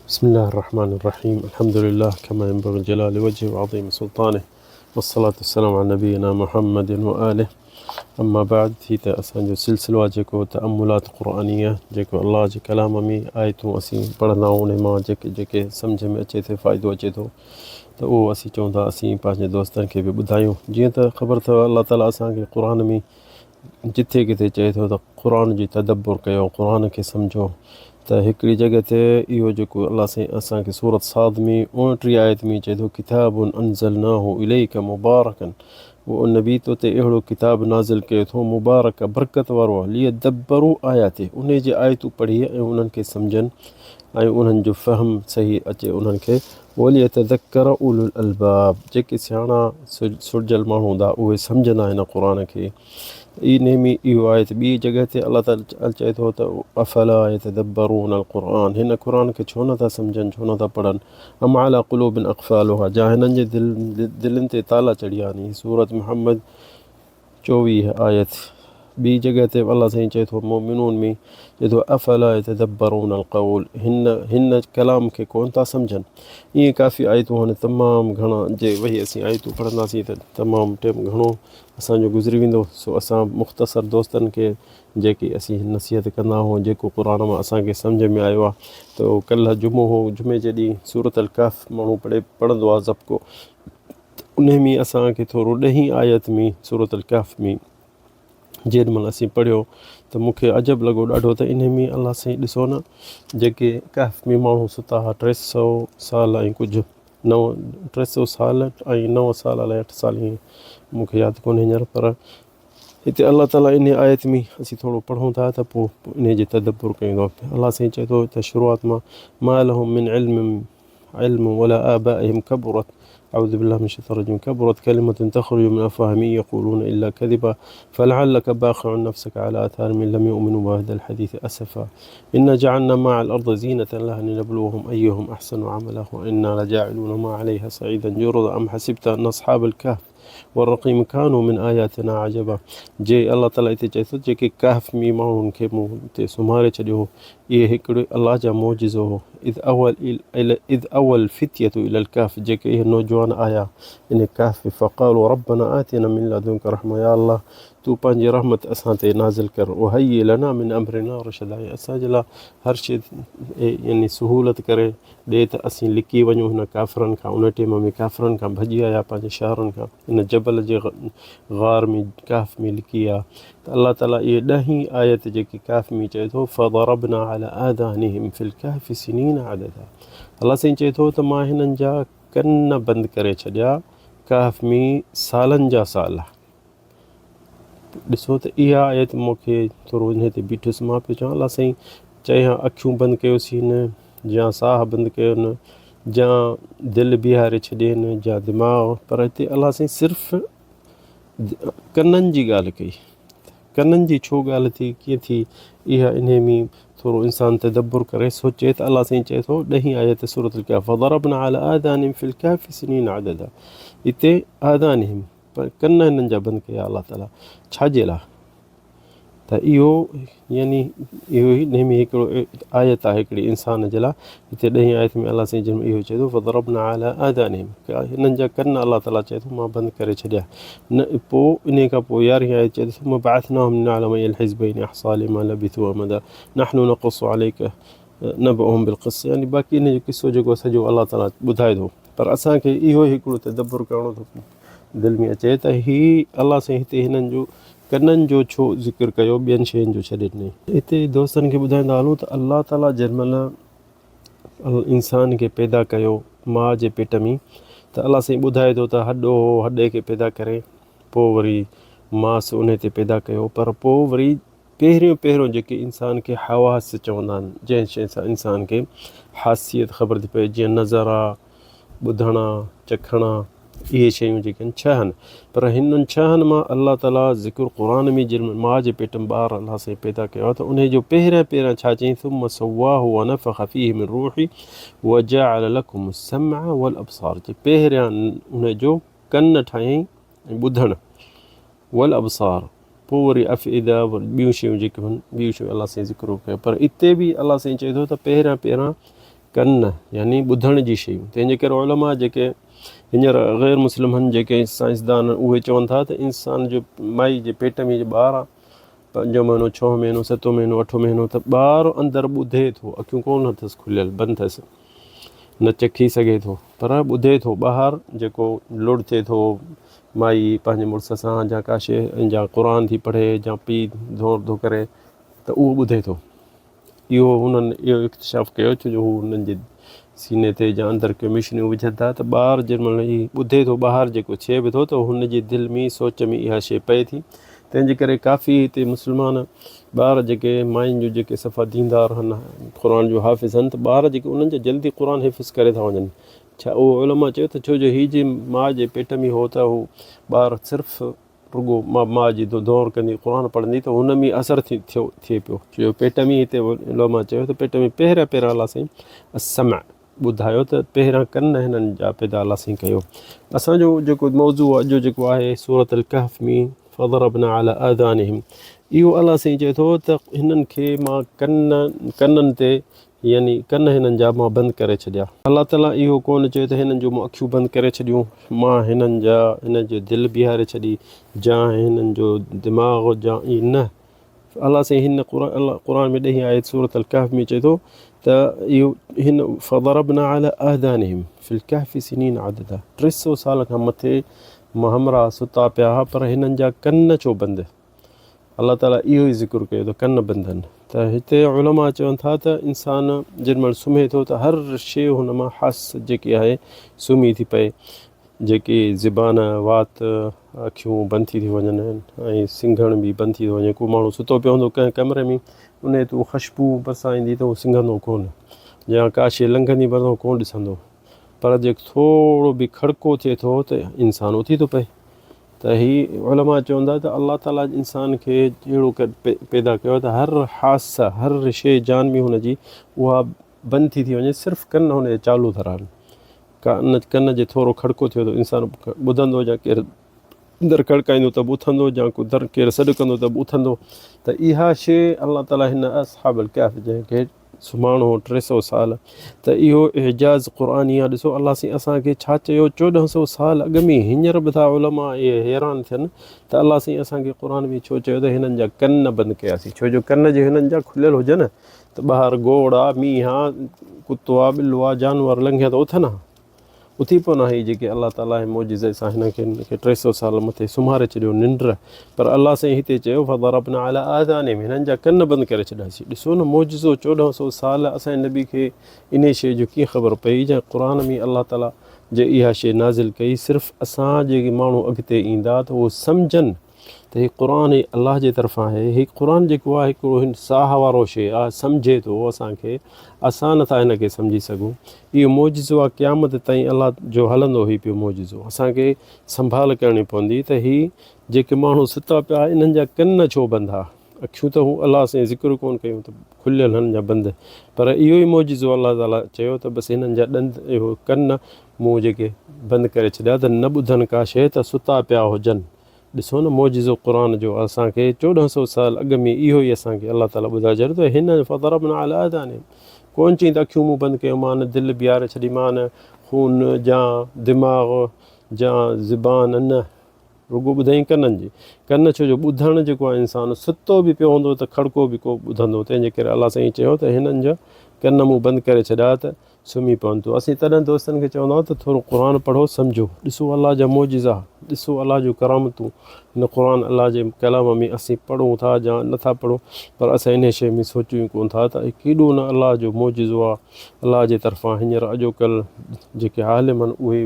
بسم الله الرحمن الرحيم الحمد لله كما ينبغي لجلال وجهه وعظيم سلطانه والصلاة والسلام على نبينا محمد وآله اما بعد هي ته اسان جو سلسلو آهي جيڪو تاملات قرآنيه جيڪو الله جي ڪلام ۾ آيتون اسين پڙهندا آهيون ان مان جيڪي جيڪي سمجھ ۾ اچي ٿو فائدو اچي ٿو ته اهو اسين چئون ٿا اسين پنهنجي دوستن کي به ٻڌايون جيئن ته خبر اٿو الله تعالي اسان کي قرآن ۾ جٿي ڪٿي چئي ٿو ته قرآن جي تدبر ڪيو قرآن کي سمجهو ته هڪڙي جڳهه تي اهو جيڪو الله سائين اسان کي سورت صاد ۾ 29 آيت ۾ چئي ٿو ڪتاب انزلناه اليک مبارڪا او نبي تو تي اهڙو ڪتاب نازل ڪيو ٿو مبارڪ برڪت وارو آهي ليدبروا آياته انهي جي آيتون پڙهي ۽ انهن کي سمجهن ۽ انهن جو فهم صحيح اچي انهن کي وليتذڪر اولو الالباب جيڪي سياڻا سرجل ماڻهو هوندا اهي سمجهندا هن قرآن کي انهي ۾ اهو آهي ته ٻي جڳهه تي الله تعالي چئي ٿو ته افلا يتدبرون القرآن هن قرآن کي ڇو نٿا سمجهن ڇو نٿا پڙهن ام علي قلوب اقفالها جا هنن جي دل دلين تي تالا چڙهيا آهن سورت محمد 24 آيت ٻي جڳهه تي الله سائين چئي ٿو مؤمنون ۾ چئي ٿو افلا يتدبرون القول هن هن ڪلام کي ڪون ٿا سمجهن ائين ڪافي آيتون هن تمام گهڻا جي وهي اسين آيتون پڙهنداسين ته تمام ٽيم گهڻو اسان جو گذري ويندو سو اسان مختصر دوستن کي جيڪي اسين نصيحت ڪندا آهيون جيڪو قرآن مان اسان کي سمجھ ۾ آيو آهي ته ڪلهه جمعو هو جمعي جي ڏينهن سورت الڪهف ماڻهو پڙهي پڙهندو آهي زبڪو انهي ۾ اسان کي ٿورو ڏهين آيت ۾ سورة الڪهف ۾ جيڏ مهل اسين پڙهيو ته مون کي عجب لڳو ڏاڍو ته انهي ۾ الله سائين ڏسو نه جيڪي ڪهف ۾ ماڻهو ستا ها 300 سال ۽ ڪجهه نو 300 سال ۽ نو سال الائي اٺ سال ائين مون کي ياد ڪونهي هينئر پر هتي الله تعالي انهي آيت ۾ اسين ٿورو پڙهون ٿا ته پوء انهي جي تدبر ڪيون ٿا الله سائين چئي ٿو ته شروعات مان ما لهم من علم علم ولا آبائهم كبرت أعوذ بالله من الشيطان الرجيم كبرت كلمة تخرج من أفواههم يقولون إلا كذبا فلعلك باخع نفسك على آثارهم إن لم يؤمنوا بهذا الحديث أسفا إنا جعلنا ما على الأرض زينة لها لنبلوهم أيهم أحسن عملا وإنا لجاعلون ما عليها صعيدا جرذا أم حسبت أن أصحاب الكهف والرقيم ڪانوا من آياتنا عجبا جي الله تعالي هتي چئي ٿو جيڪي ڪهف ۾ ماڻهن کي مون تي سمهاري ڇڏيو هو اهي هڪڙو الله جا معجزو هو اذ اول اذ اول الفتية الى الڪهف جيڪي اهي نوجوان آيا ان ڪهف فقالوا ربنا آتنا من لدنك رحمة يا الله تون پنهنجي رحمت اسان تي نازل ڪر وهيئ لنا من امرنا رشدا ۽ اسان جي لاء هر شيء يعني سهولت ڪري ڏي ته اسين لڪي وڃون هن ڪافرن کان ان ٽيم ۾ ڪافرن کان ڀڄي آيا پنهنجي شهرن کان ان جبل جي غار ۾ ڪهف ۾ لڪي آيا ته الله تعالي اهي ڏهين آيت جيڪي ڪهف ۾ چئي ٿو فضربنا على آذانهم في الكهف سنين عددا الله سائين چئي ٿو ته مان هنن جا ڪن بند ڪري ڇڏيا ڪهف ۾ سالن جا سال. ڏسو ته اها آيت مون کي ٿورو انهي تي بيٺس مان پيو چوان الله سائين چئي ها اکيون بند ڪيوسين يا ساهه بند ڪيون يا دل بيهاري ڇڏين يا دماغ پر هتي الله سائين صرف ڪنن جي ڳالهه ڪئي ڪنن جي ڇو ڳالهه ٿي ڪيئن ٿي اها انهي ۾ ٿورو انسان تدبر ڪري سوچي ته الله سائين چئي ٿو ڏهين آيت سورة الڪهف فضربنا على آذانهم في الكهف سنين عددا هتي آذانهم پر ڪن هنن جا بند ڪيا الله تعالي ڇا جي لاء ته اهو يعني اهو ئي انهي ۾ هڪڙو آيت آهي هڪڙي انسان جي لاء هتي ڏهين آيت ۾ الله سائين جن اهو چئي ٿو فضربنا على آذانهم هنن جا ڪن الله تعالي چئي ٿو مان بند ڪري ڇڏيا نه پوء انهي کان پوء يارهين آيت چئي ٿو ثم بعثناهم لنعلم اي الحزبين احصى لما لبثوا امدا نحن نقص عليك نبأهم بالقص يعني باقي ان جو قصو جيڪو سڄو الله تعالي ٻڌائي ٿو پر اسان کي اهو هڪڙو تدبر ڪرڻو ٿو دل ۾ اچي ته هي الله سائين هتي هنن جو ڪنن جو ڇو ذڪر ڪيو ٻين شين جو ڇڏي ڏني. هتي دوستن کي ٻڌائيندا هلون ته الله تعالي جنهن مهل انسان کي پيدا ڪيو ماء جي پيٽ ۾ ته الله سائين ٻڌائي ٿو ته هڏو هو هڏي کي پيدا ڪري پوء وري ماس انهي تي پيدا ڪيو پر پوء وري پهريون پهريون جيڪي انسان کي حواس چوندا آهن جنهن شيء سان انسان کي حاسيت خبر ٿي پئي جيئن نظر آ ٻڌڻ آ چکڻ آ اهي شيون جيڪي آهن ڇهه آهن پر هنن ڇهن مان الله تعالي ذڪر قرآن ۾ جن ماء جي پيٽ ۾ ٻار الله سائين پيدا ڪيو آهي ته انهي جو پهريان پهريان ڇا چيائين ثم سواه ونفخ فيه من روحي وجعل لكم السمع والابصار جي پهريان انهي جو ڪن ٺاهيائين ۽ ٻڌڻ والابصار پوء وري افئده وري ٻيون شيون جيڪي هن ٻيون شيون الله سائين ذڪر ڪيو پر اتي به الله سائين چئي ٿو ته پهريان پهريان ڪن يعني ٻڌڻ جي شيون. تنهن جي ڪري علماء جيڪي هينئر غير مسلم هن جيڪي سائنسدان اهي چون ٿا ته انسان جو مائي جي پيٽ ۾ جو ٻار آ پنجون مهينو ڇهون مهينو ستون مهينو اٺون مهينو ته ٻار اندر ٻڌي ٿو اکيون ڪونه اٿس کليل بند اٿس نه چکي سگهي ٿو پر ٻڌي ٿو ٻاهر جيڪو لڙ ٿئي ٿو مائي پنهنجي مڙس سان جا ڪا شي جا قرآن ٿي پڙهي جا پي ڌور ٿو ڪري ته اهو ٻڌي ٿو. اهو هنن اهو اڪتشاف ڪيو ڇو جو هو هنن جي سيني تي يا اندر ڪي مشنيون وجهن ٿا ته ٻار جنهن مهل هي ٻڌي ٿو ٻاهر جيڪو ٿئي به ٿو ته هن جي دل ۾ سوچ ۾ اها شيء پئي ٿي تنهن جي ڪري ڪافي هتي مسلمان ٻار جيڪي مائين جون جيڪي صفا ديندار هن قرآن جو حافظ هن ته ٻار جيڪي انهن جا جلدي قرآن حفظ ڪري ٿا وڃن ڇا اهو علماء چيو ته ڇو جو هي جي ماء جي پيٽ ۾ هو ته هو ٻار صرف رڳو ماء جي دور ڪندي قرآن پڙهندي ته هن ۾ اثر ٿي ٿيو ٿئي پيو ڇو جو پيٽ ۾ هتي علماء چيو ته پيٽ ۾ پهريان پهريان الله سائين السمع ٻڌايو ته پهريان ڪن هنن جا پيدا الله سائين ڪيو اسان جو جيڪو موضوع اڄ جو جيڪو آهي سورة الڪهف ۾ فضربنا على آذانهم اهو الله سائين چئي ٿو ته هنن کي مان ڪن ڪنن تي يعني ڪن هنن جا مان بند ڪري ڇڏيا. الله تعاليٰ اهو ڪونه چيو ته هنن جون مون اکيون بند ڪري ڇڏيون، مان هنن جا هنن جي دل بيهاري ڇڏي جا هنن جو دماغ جا ائين نه. الله سائين هن قرآن ۾ ڏهين آيت سورة الڪهف ۾ چئي ٿو ته اهو هن فضربنا على آذانهم في الڪهف سنين عددا 300 سال کان مٿي همراهه ستا پيا ها پر هنن جا ڪن ڇو بند؟ الله تعاليٰ اهو ئي ذڪر ڪيو ته ڪن بند ته هتي علماء چون ٿا ته انسان جن مهل سمهي ٿو ته هر شيء هن مان حس جيڪي آهي سمهي ٿي پئي جيڪي زبان وات اکيون بند ٿي ٿي وڃن ۽ سنگهڻ به بند ٿي ٿو وڃي ڪو ماڻهو ستو پيو هوندو ڪنهن ڪمري ۾ ان تون خشبو ڀرسان ايندي ته هو سنگهندو ڪونه يا ڪا شيء لنگهندي پر ڪونه ڏسندو پر جي ٿورو به کڙڪو ٿئي ٿو ته انسان اٿي ٿو پئي ته هي علماء چون ٿا ته الله تعاليٰ انسان کي اهڙو پيدا ڪيو ته هر حاسه هر شيء جان ۾ هن جي اها بند ٿي ٿي وڃي صرف ڪن هن جا چالو ٿا رهن ڪن ڪن جي ٿورو کڙڪو ٿيو ته انسان ٻڌندو يا ڪير در کڙڪائيندو ته به اٿندو يا ڪو در ڪير سڏ ڪندو ته به اٿندو ته اها شيء الله تعاليٰ هن اصحاب الڪهف جنهن کي سمهاڻو هو 300 سال ته اهو اعجاز قرآني آ ڏسو الله سائين اسان کي ڇا چيو 1400 سال اڳ ۾ هينئر به ٿا علماء اهي حيران ٿين ته الله سائين اسان کي قرآن ۾ ڇو چيو ته هنن جا ڪن بند ڪياسين ڇو جو ڪن جي هنن جا کليل هجن ته ٻاهر گوڙ آ مينهن آ ڪتو آ ٻلو آ جانور لنگهيا ته اٿن ها اٿي پون ها هي جيڪي الله تعاليٰ جي معجزي سان هن کي هن کي 300 سال مٿي سمهاري ڇڏيو ننڊ پر الله سائين هتي چيو فضربنا علي آذانهم هنن جا ڪن بند ڪري ڇڏياسين ڏسو نه معجزو 1400 سال اسان جي نبي کي انهي شيء جو ڪيئن خبر پئي جنهن قرآن ۾ الله تعاليٰ جي اها شيء نازل ڪئي صرف اسان جي ماڻهو اڳتي ايندا ته اهو سمجهن ته هي قرآن هي الله جي طرفان آهي هي قرآن جيڪو آهي هڪڙو هن ساهه وارو شيء آهي سمجهي ٿو اسان کي اسان نٿا هن کي سمجهي سگهون اهو معجزو آهي قيامت تائين الله جو هلندو هي پيو معجزو اسان کي سنڀال ڪرڻي پوندي ته هي جيڪي ماڻهو ستا پيا انهن جا ڪن ڇو بند آ اکيون ته هو الله سائين ذڪر ڪون ڪيون ته کليل هنن جا بند پر اهو ئي معجزو الله تعالي چيو ته بس هنن جا ڏند اهو ڪن مون جيڪي بند ڪري ڇڏيا ته نه ٻڌن ڪا شيء ته ستا پيا هجن ڏسو نه معجزو قرآن جو اسان کي 14 سو سال اڳ ۾ اهو ئي اسان کي الله تعالي ٻڌائي ڇڏيو ته هن فضربنا علي آذانهم ڪون چئين ته اکيون مون بند ڪيون مان دل بيهاري ڇڏي مان خون جا دماغ جا زبان نه رڳو ٻڌائين ڪنن جي ڪن ڇو جو ٻڌڻ جيڪو آهي انسان ستو به پيو هوندو ته کڙڪو به ڪو ٻڌندو تنهن جي ڪري الله سائين چيو ته هنن جا ڪن مون بند ڪري ڇڏيا ته سمهي پون ٿو. اسين تڏهن دوستن کي چوندا آهيون ته ٿورو قرآن پڙهو سمجهو ڏسو الله جا معجزا ڏسو الله جون ڪرامتون هن قرآن الله جي ڪلام ۾ اسين پڙهون ٿا يا نٿا پڙهون پر اسين انهي شيء ۾ سوچيون ئي ڪونه ٿا ته ڪيڏو نه الله جو معجزو آهي الله جي طرفان هينئر اڄوڪلهه جيڪي عالم آهن اهي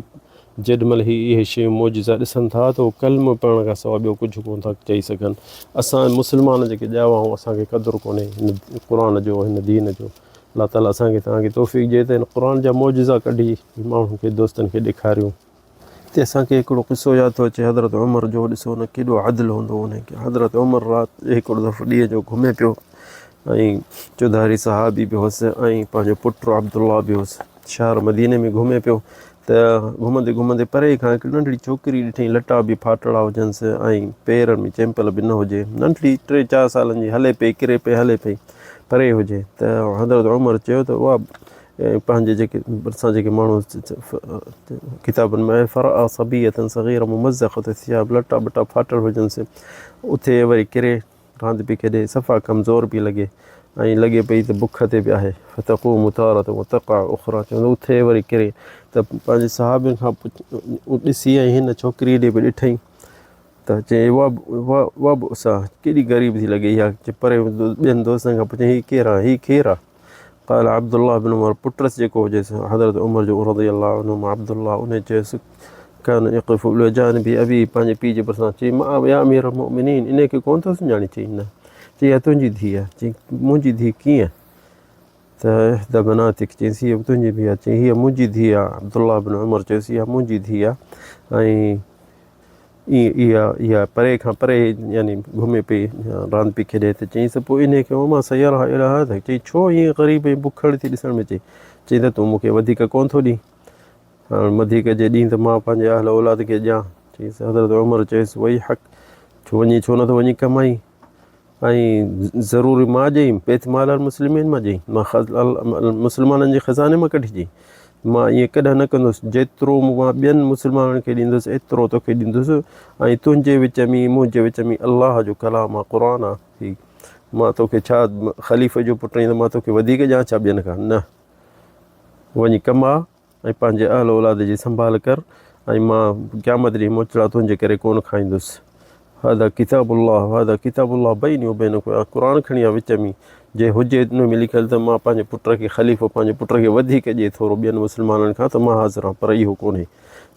جيڏ مهل هي اهي شيون معجزا ڏسن ٿا ته هو ڪلمو پڙهڻ کان سواء ٻيو ڪجهه ڪونه ٿا چئي سگهن اسان مسلمان جيڪي ڄاوا آهيون اسان کي قدر ڪونهي هن قرآن جو هن دين جو الله تعالي اسان کي توهان کي توفيق ڏئي ته هن قرآن جا معجزا ڪڍي ماڻهن کي دوستن کي ڏيکاريون. هتي اسان کي هڪڙو قصو ياد ٿو اچي حضرت عمر جو ڏسو نه ڪيڏو عدل هوندو هو ان کي حضرت عمر رات هڪڙو دفعو ڏينهن جو گهمي پيو ۽ چوڌاري صحابي به هوس ۽ پنهنجو پٽ عبدالله به هوس شهر مديني ۾ گهمي پيو ته گهمندي گهمندي پري کان هڪ ننڍڙي ڇوڪري ڏٺائين لٽا به ڦاٽڙا هجنس ۽ پير ۾ چمپل به نه هجي ننڍڙي ٽي چار سالن جي هلي پئي ڪري پئي هلي پئي پري هجي ته حضرت عمر چيو ته اها پنهنجي جيڪي ڀرسان جيڪي ماڻهو ڪتابن ۾ آهي فرآ صبية صغيرة ممزقة الثياب لٽا ٻٽا ڦاٽل هجنس اٿي وري ڪري راند پئي کيڏي صفا ڪمزور پئي لڳي ۽ لڳي پئي ته بک تي به آهي فتقوم تارة وتقع اخرى چوندو اٿي وري ڪري ته پنهنجي صحابين کان ڏسي ۽ هن ڇوڪري ڏي به ڏٺئي ته چيائين وبؤسا ڪيڏي غريب ٿي لڳي اها چي پري ٻين دوستن کان پڇيائين هي ڪير آهي هي ڪير آهي قال عبدالله بن عمر پٽس جيڪو هجيس حضرت عمر جو رضي الله عنهما عبدالله ان چيس كان يقف بجانب ابي پنهنجي پيء جي ڀرسان چي ما يا امير المؤمنين ان کي ڪون ٿو سڃاڻي چي نه چي اها تنهنجي ڌيء آهي چي منهنجي ڌيء ڪيئن ته احدى بناتك چيس هيء تنهنجي ڌيء آهي چي هيء منهنجي ڌيء آهي عبدالله بن عمر چيس اها منهنجي ڌيء آهي ۽ ائين اها اها پري کان پري يعني گهمي پئي راند پئي کيڏي ته چيائينس ته پوء انهيء کي وما صيرها الي هذا چيائين ڇو ائين غريب ۽ بکڙ ٿي ڏسڻ ۾ اچي چيائين ته تون مون کي وڌيڪ ڪونه ٿو ڏين هاڻ وڌيڪ جي ڏين ته مان پنهنجي اهل اولاد کي ڏيان چيائينس حضرت عمر چيس ويحڪ ڇو وڃي ڇو نٿو وڃي ڪمائين ۽ ضروري مان ڏئي بيت مال المسلمين مان ڏئي مان مسلمانن جي خزاني مان ڪڍي ڏئي مان ائين ڪڏهن نه ڪندس جيترو مان ٻين مسلمانن کي ڏيندس ايترو توکي ڏيندس ۽ تنهنجي وچ ۾ منهنجي وچ ۾ الله جو ڪلام آ قرآن آ هي مان توکي ڇا خليفي جو پٽ آهين ته مان توکي وڌيڪ ڏيان ڇا ٻين کان نه وڃي ڪما ۽ پنهنجي اهل اولاد جي سنڀال ڪر ۽ مان قيامت ڏينهن موچڙا تنهنجي ڪري ڪونه کائيندس. هذا ڪتاب الله هذا ڪتاب الله بيني وبينڪم قرآن کڻي آ وچ ۾ جي هجي ان ۾ لکيل ته مان پنهنجي پٽ کي خليفو پنهنجي پٽ کي وڌيڪ ڏي ٿورو ٻين مسلمانن کان ته مان حاضر آهيان پر اهو ڪونهي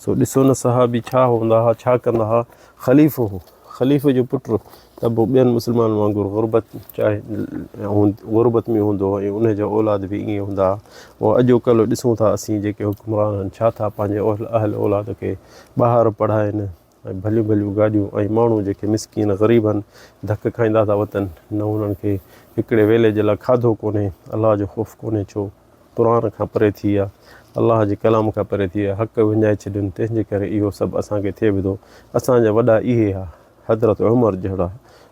سو ڏسو نه صحابي ڇا هوندا ها ڇا ڪندا ها خليفو هو خليفي جو پٽ ته به ٻين مسلمانن وانگر غربت چاهي غربت ۾ هوندو هو ۽ ان جا اولاد به ائين هوندا ها. اهو اڄوڪلهه ڏسون ٿا اسين جيڪي حڪمران آهن ڇا ٿا پنهنجي اهل اولاد کي ٻاهر پڙهائين ۽ ڀليون ڀليون گاڏيون ۽ ماڻهو جيڪي مسڪين غريب آهن ڌڪ کائيندا ٿا وتن نه انهن کي هڪڙي ويلي جي لاء کاڌو ڪونهي الله جو خوف ڪونهي ڇو قرآن کان پري ٿي ويا، الله جي ڪلام کان پري ٿي ويا، حق وڃائي ڇڏين، تنهن جي ڪري اهو سڀ اسان کي ٿئي به ٿو. اسان جا وڏا اهي ها، حضرت عمر جهڙا.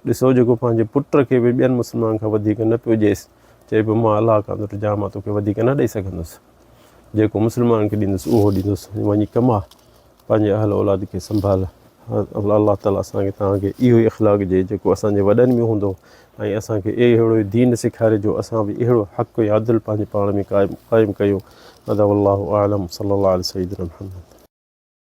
ڏسو جيڪو پنهنجي پٽ کي به ٻين مسلمانن کان وڌيڪ نه پيو ڏيس، چئي پيو مان الله کان ٿو ڊڄان، مان توکي وڌيڪ نه ڏئي سگهندس، جيڪو مسلمانن کي ڏيندس اهو ڏيندس، وڃي ڪماء. پنهنجي اهل اولاد کي سنڀال. الله تعالي اسان کي توهان کي اهو ئي اخلاق ڏئي جيڪو اسان جي وڏن ۾ هوندو ۽ اسان کي اهڙو ئي دين سيکاري جو اسان به اهڙو حق ۽ عدل پنهنجي پاڻ ۾ قائم ڪيون. هذا والله اعلم صلي الله علي سيدنا محمد.